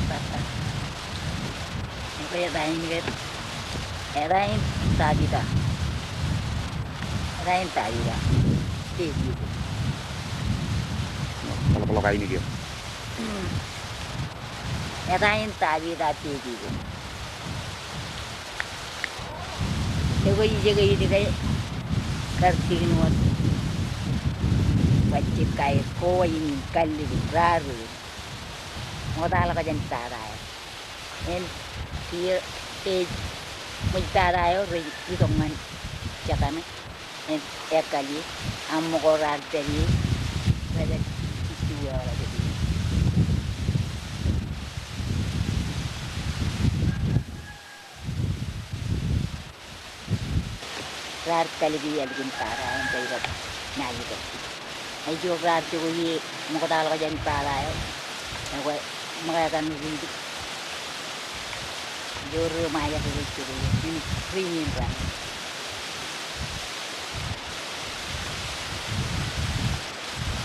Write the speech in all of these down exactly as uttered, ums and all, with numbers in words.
Bata. Ekwe eta in ke, eta in Tabita. Eta in Tabita. Titi. Ḷapḷọk ainikien. Eta in Tabita Titi. Ekwe ijeke in ke kar tikin wōt bajjek kaer kowain in, kallib in, raar in. Ṃoktaḷọk jān pata eo. Im kiiō ej ṃōj pata eo rej itok ñan jekane. Im ekkālje, aṃ ṃōko raar pād ie, rej jejjab eo ḷọk. Raar kallib ie ālikin pata eo im rej kab naaj itok. Ej juon raar jokwe ie ṃoktaḷọk jān pata eo. Ekwe ṃōkaj kaṇ ri-idik. Eo ri ṃajeḷ rej jokwe ie im ri-idik raṇ.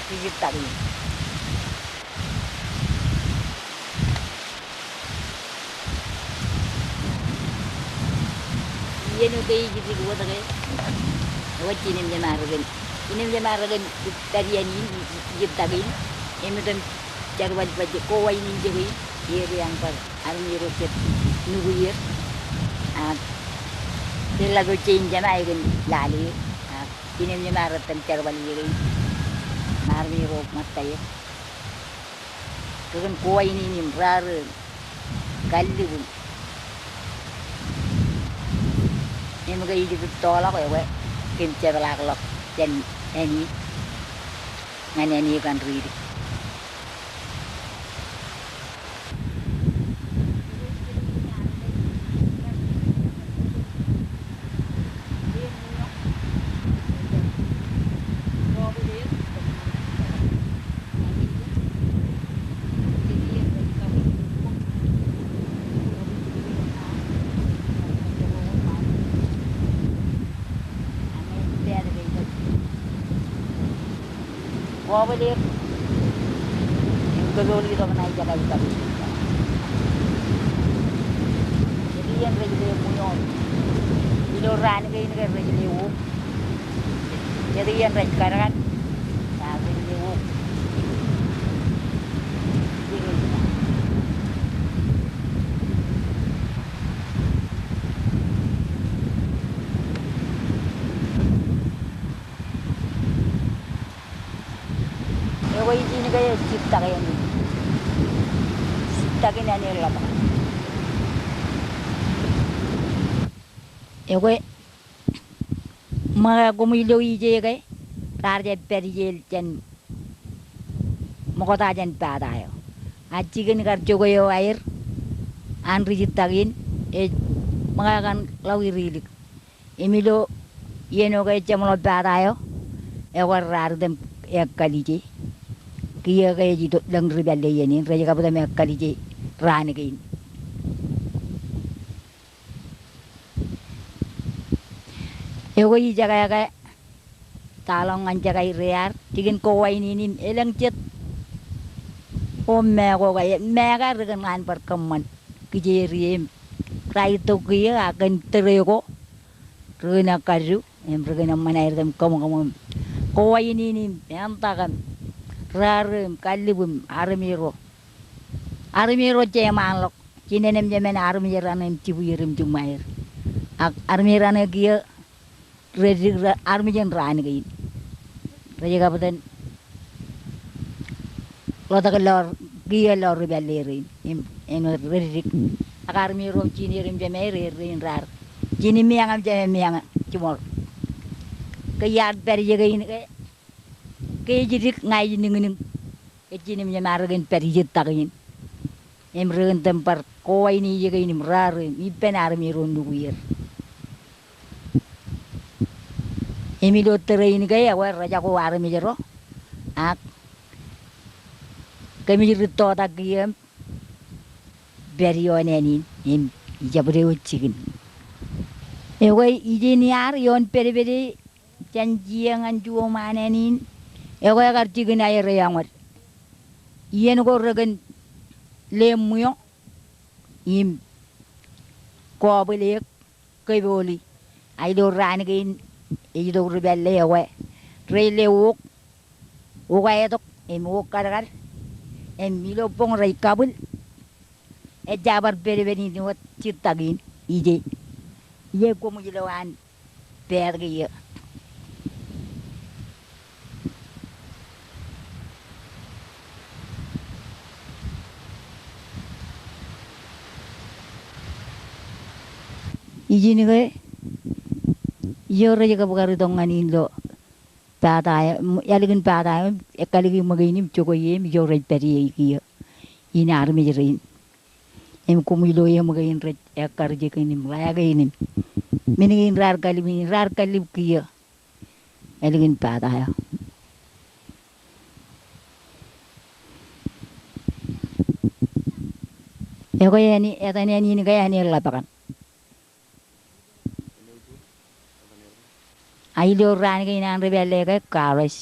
Ri-idik tak in. Iien eo ke ij dik wōt ke, ewōr jinem jeṃaar kōn, jinem jeṃaar kōn pād iien in, ij tak in, im itok im jerbal bajjek kowain in jekwe in, er iaan bar armej ro jet nukuier, ak eḷḷap eo jein jeṃa ekōn lale, ak jinem jeṃaar itok im jerbal jekwe in, im armej ro ṃōttaier. Kōn kowain in im raar in, kallib in. Im ke ij rūttoḷọk ekwe, kōm jepḷaakḷọk jān āne, ñan āne kaṇ ri-idik. Kobōḷ er. Im kōpool itok ṇa ijekaik kab. Jet iien rej le ṃwiọọr. Ilo raan kein ke rej le wok. Jet iien rej kadkad. Rej le wok. Ekwe ijin ke ej jittak in. Jittak in āne ḷapḷọk. Ekwe ṃōkaj koṃij lo ije ke raar jab pād ijel jān ṃokta jān pata eo. A jikin kar jokwe eo aer an ri jittak in ej ṃōkaj kaṇ ḷọk ililik. Im ilo iien eo ke ej jeṃḷọk pata eo, ekwe raar itok im ekkal ije. Kiiō ke ej itok lōñ ri pālle iien in, rej kab itok im ekkal ije raan kein. Ekwe ijekāke, taḷọk ñan jekāik rear, jikin kowain in im elōñ jet. O, mā ko ke, mā ke ri kōn ñan bar kōṃṃan. Kije ri im raar itok kiiō a kōn tōre ko. Ri kōn ekkadu, im ri kōn eṃṃan aer itok im kōṃṃan. Kowain in im eṇ tak im raar im kallib im armej ro. Armej ro jeṃaanḷọk. Jinenōṃ jemān armej raṇe im jibwier im jiṃṃaer. Ak armej raṇe kiiō reddik armej in raan kein. Rej kab itok im ḷotak ḷọk kiiō ḷọk ri pālle rein. Im āinwōt reddik. Ak armej ro jiner im jemāer, er rein raar. Jin im eañ im jemāer im eañ jiṃor. Ke iar pād ije kein ke, ke ej dik ña ij niñniñ. Ej jin im jemāer ri kōn pād ijittak in. Im ri kōn itok im bar kowaine ije kein im raar im ippān armej ro nukuier. Im ilo tōre in ke ekwe rejako armej ro. Ak kōmij rūttotak kiiō im pād ioon āne in im ijabdewōt jikin. Ekwe ijin iar ioon pedpede jān jiañ ñan juon ṃaan āne in. Ekwe ekar jikin aer eọñōd. Iien ko rekōn leṃṃwio im kobwil eō kōpooli. A ilo raan kein ej itok ri pālle ekwe rej le wok, wok aetok im wok kadkad im ilo boñ rej kabwil. Ejja bar pedped in wōt jittak in ije. Ije koṃij lo an peet kiiō. Ijin ke ijo rej kab kar itok ñan in lo pata eo, ālikin pata eo, ekkaliki ṃōk in im jokwe ie im ijo rej pād ie kiiō in armej rein. Im koṃij lo eṃ kein rej ekkar jikin im ḷa kein im men kein raar kallimjin, raar kallib kiiō ālikin pata eo. Ekwe āne, etan āne in ke āne ḷapkan. A ilo raan kein an ri pālle ke kaḷwaj.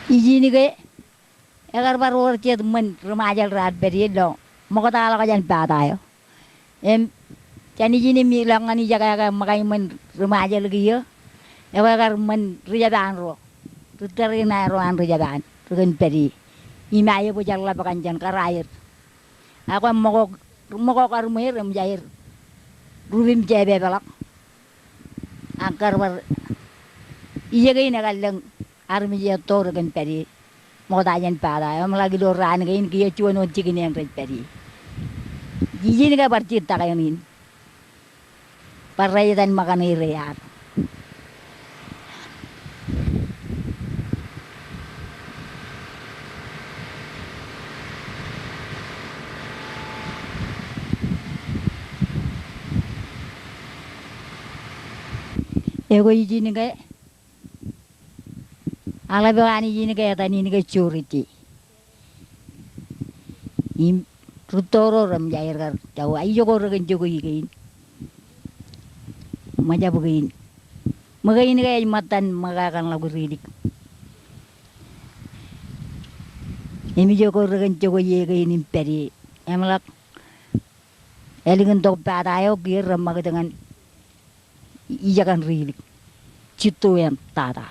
Ijin ke ekar bar wōr jet ṃōn ri Ṃajeḷ raar pād ie ilo ṃoktaḷọk jān pata eo. Im jān ijin im ilọk ñan ijekā ke ṃōkaj ṃōn ri Ṃajeḷ kiiō, ekwe kar ṃōn ri Japan ro, ri tariṇae ro an ri Japan ri kōn pād ie. Im a ebōj ḷapkan jān kar aer. Ak ṃōko, ṃōko kar ṃweer im jaer rūp im jepepeḷọk. Ak kar bar ije kein ekar lōñ armej etto ri kōn pād ie ṃokta jān pata eo im ḷak ilo raan kein kiiō juon wōt jikin eṇ rej pād ie. Ijin ke bar jittak eṇ in. Bar rej etan ṃōkan er iaar. Ekwe ijin ke aḷap eo an ijin ke etan in ke Juriti. Im rūtto ro rem jaer kar jau, a ijoko rekōn jokwe ie kein. Ṃōjab kein. Ṃōk kein ke ej ṃōttan ṃōk eo ekanḷọk rilik. Im ijoko rekōn jokwe ie kein im pād ie. Im ḷak ālikin tok pata eo kiiō reṃakūt ñan ijekan rilik. Jitto eṇ tata.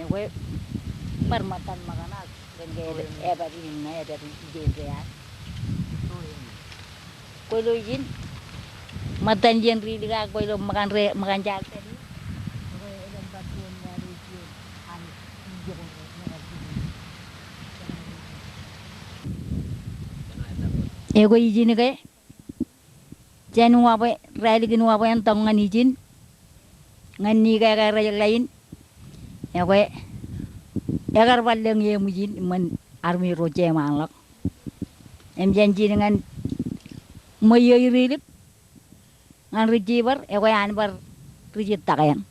Ekwe bar ṃōttan ṃōk eṇ ak kōn ke epād in ñe epād ijin rear. Kwōlo ijin ṃōttan ijin rilik ak kwōlo ṃōkan re, ṃōkan jaar pād ie. Ekwe elōñ bar juon wāween ijin an ijoko. Ekwe ijin ke jān wabwe, raelikin wabwe en tok ñan ijin, ñan nikākā rej ḷain, ekwe ekar bar lōñ eṃōj in ṃōn armej ro jeṃaanḷọk. Im jān ijin ñan ṃweioi rilik ñan ri jibōr, ekwe an bar ri jittak eṇ.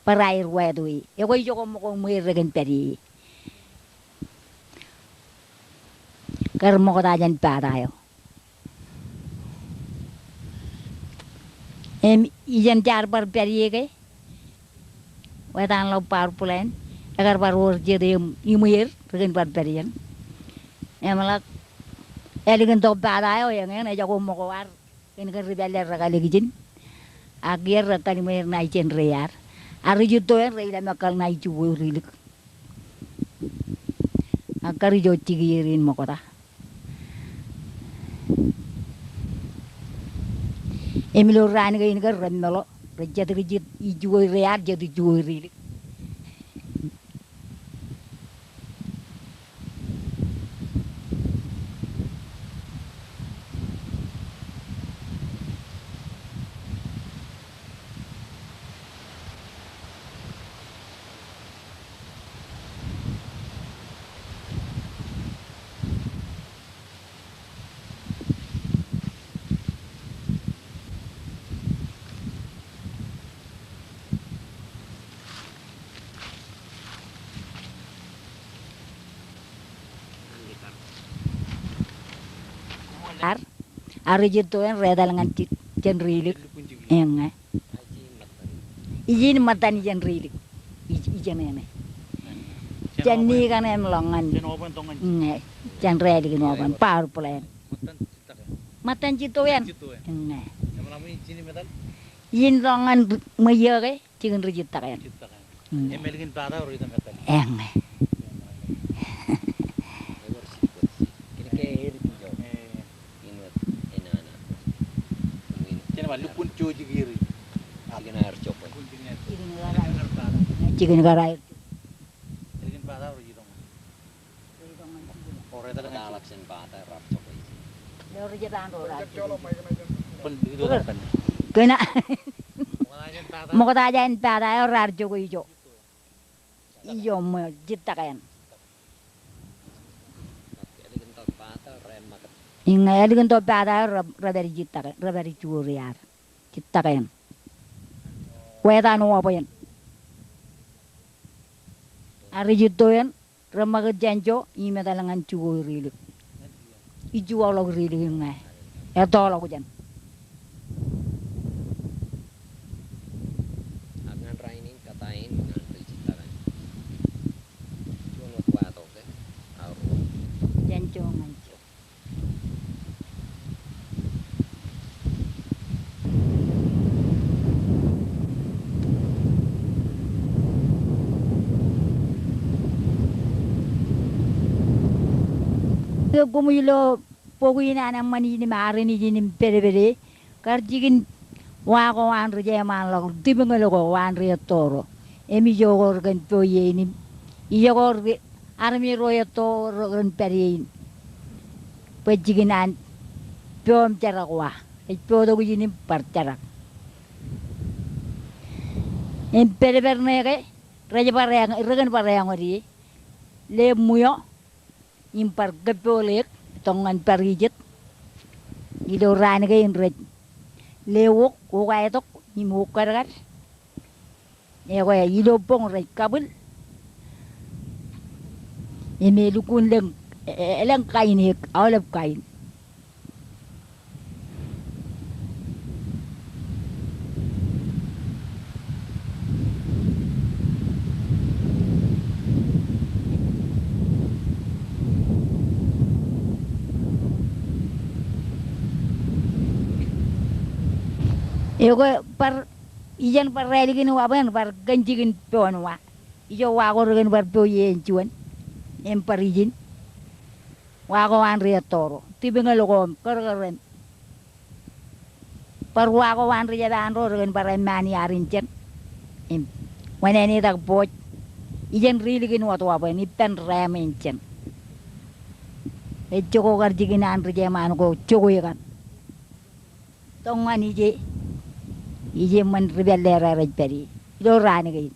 Bar aer wāto e. Ekwe ijoko ṃōko ṃweer rekōn pād ie. Kar ṃokta jān pata eo. Im ijeṇ jaar bar pād ie ke, wetan ḷọk power plant, ekar bar wōr jet im iṃweer rekōn bar pād ijeṇ. Im ḷak ālikin tok pata eo eñin ejako ṃōko ad kōn kōn ri pālle rekalik ijin. Ak iar rekaliṃwe er ṇae jān reiaad. Ak ri jitto eṇ rej ilọk im ekkar ṇae jukwe rilik. Ak kar ijo jikier in ṃokta. Im ilo raan kein ke reṃṃōḷo, rej jet ri jitto ijukwe reiaad, jet ijukwe rilik. Ar, ar ej itok eṇ rej etal ñan jen rilik. Eññe. Ijin ṃōttan jān rilik. Ij-, ijeṇ eṇ. Jān ni kaṇ im ḷọk ñan. Eññe. Jān rālik in open. Power plant. Ṃōttan ej itok eṇ. Eññe. Ijin ḷọk ñan ṃweiie ke. Jikin ri jittak eṇ. Jittak eṇ. Mm. Im ālikin pata ro ri jittak eṇ. Eññe. Jikin kōrā. Jikin kōrā. Kōn, kōn, ṃokta jān pata eo raar jokwe ijo. Ijo ṃweo jittak eṇ. Eññe ālikin tok pata eo re, re pād jittak eṇ, re pād jukwe ri ad. Jittak eṇ. Wāween wabween. Ar ej itok eṇ. Reṃakūt jān ijo im etal ñan jukwe rilik. Ij juwaḷọk rilik iññā. Ettoḷọk jān. Ak ñan rainin kōtaan ñan ri jittak eṇ. Juon wōt wa tok ke. Aor. Jān ijo ñan ijo. Ke koṃij lo bok in an eṃṃan ijin im armej ijin im pedpede, kar jikin wa ko an ri jeṃaan ḷọk, tipiñōl ko an ri etto ro. Im ijo ko ri kōn po ie in im ijo ko ri armej ro etto ro kōn pād ie in. Bwe jikin an po im jerak wa. Ej potok ijin im bar jerak. Im pedped ṇe ke rej bar eñ, ri kōn bar eñood ie. Leep ṃweo im bar kōppool ek, tok ñan bar ijet. Ilo raan kein rej leep wok, wok aetok im wok kadkad. Ekwe ilo boñ rej kabwil. Im e lukkuun lōñ, e, e, elōñ kain ek, aolep kain. Ekwe bar Ijeṇ bar rālik in wabween bar kōn jikin poon wa. Ijo wa ko ri kōn bar po ie en juon. Im bar ijin. Wa ko an ri etto ro. Tipiñōl ko im kōrkōr im. Bar wa ko an ri Jepaan ro ri kōn bar eṃṃaan iaad in jen. Im. Wōn āne tak booj. Ijeṇ rilik in wōt wabween. Ippān rāām in jen. Ejako kar jikin an ri Jepaan ko jokwe kaṇ. Tok ñan ije, ije ṃōn ri pālle ro rej pād ie. Ilo raan kein.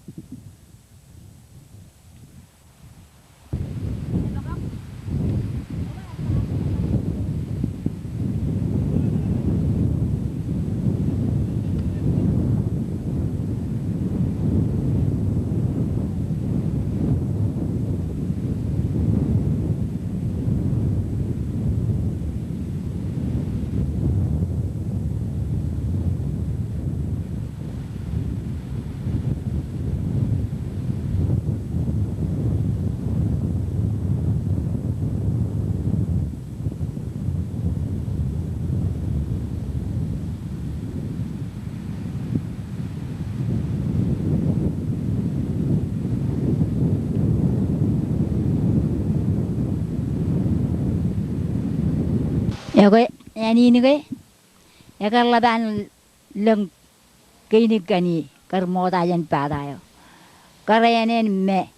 Ekwe, ānin ke, ekar ḷap an lōñ keinik kaṇ ie, kar ṃokta jān pata eo. Kar ānen me,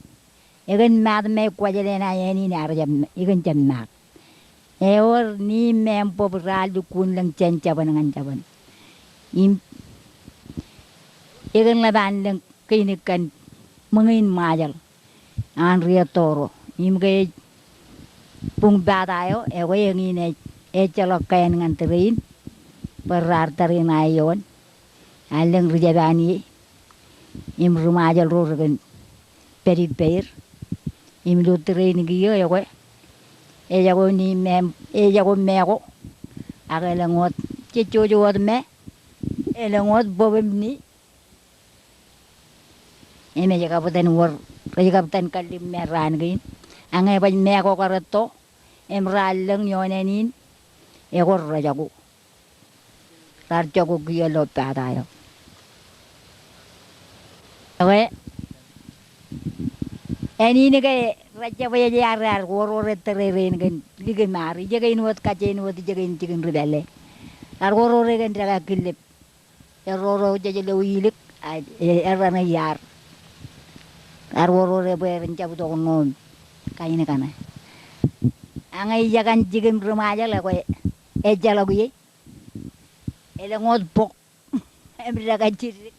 ekōn maat me kwōjeḷā eṇ an ānin ear jab, ekōn jab maat. Ewōr ni meaṃ bōb raar lukkuun lōñ jān jabōn ñan jabōn. Im, ekōn ḷap an lōñ keinik kaṇ ṃōñā in Ṃajeḷ. An ri etto ro. Im ke ej buñ pata eo, ekwe eñin ej, ejjeḷọk kien ñan tōre in. Bwe raar tariṇae ioon. An lōñ ri Jepaan ie. Im ri Ṃajeḷ ro ri kōn pād ippāer. Im ilo tōre in kiiō, ekwe. Ejako ni me, ejako me ko. Ak elōñ wōt, jej jojok wōt me, elōñ wōt bōk im ni. Im ej kabwiten wōr, rej kabwiten kallimjuon raan kein. Ak ñe baj me ko karetto, im raar lōñ ioon ānin, ekwe rej jako. Raar jako kiiō ilo pata eo. Ekwe, ānin ke rej jab ej ear, ear wōrwōr ettōr rein kōn likin ar. Ijekein wōt, kajjein wōt, ijekein jikin ri pālle. Raar wōrwōr e kōn dekā killip. Erroro jej lo ilik, a, e, errana iar. Raar wōrwōr e bwe ren jab itok ṇo im kain kaṇe. Ak ñe ijekan jikin ri Ṃajeḷ ekwe, ejjeḷọk ie. Elōñ wōt bok. Im dekā jiddik.